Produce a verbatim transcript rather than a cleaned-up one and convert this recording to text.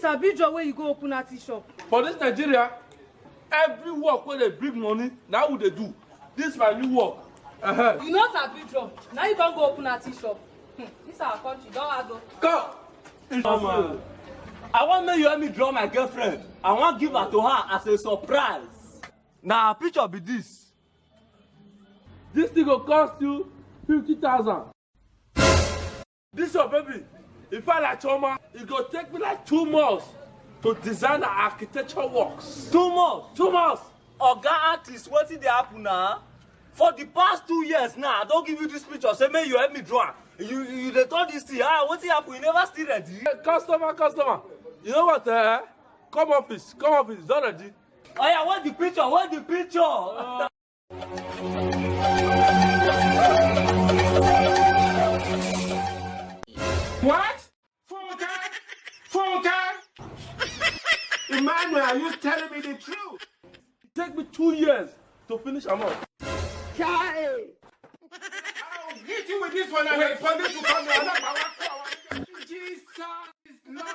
Sabi draw where you go open at shop. For this Nigeria, every work wey dey bring money, na we dey do. This my new work. Uh-huh. You know Sabi draw. Now you don go open at shop. Hmm, this our country don hard o. Come. I wan make you help me draw my girlfriend. I wan give her to her as a surprise. Na her picture be this. This thing go cost you fifty thousand. This your baby. If I like Choma, it go take me like two months to design the architecture works. Two months. Two months. Oga artist, wetin dey happen na? For the past two years now, I don give you this picture, say make you help me draw am. You you dey turn this thing. Ah, wetin happen? You never still ready? Customer, customer. You know what? Eh? Come office, come office. It's not ready. Oya, where the picture? Where the picture? What? Funke? Funke? Emmanuel, are you telling me the truth? It take me two years to finish am up. Chai! I'll hit you with this one and the police will come here. Jesus is Lord.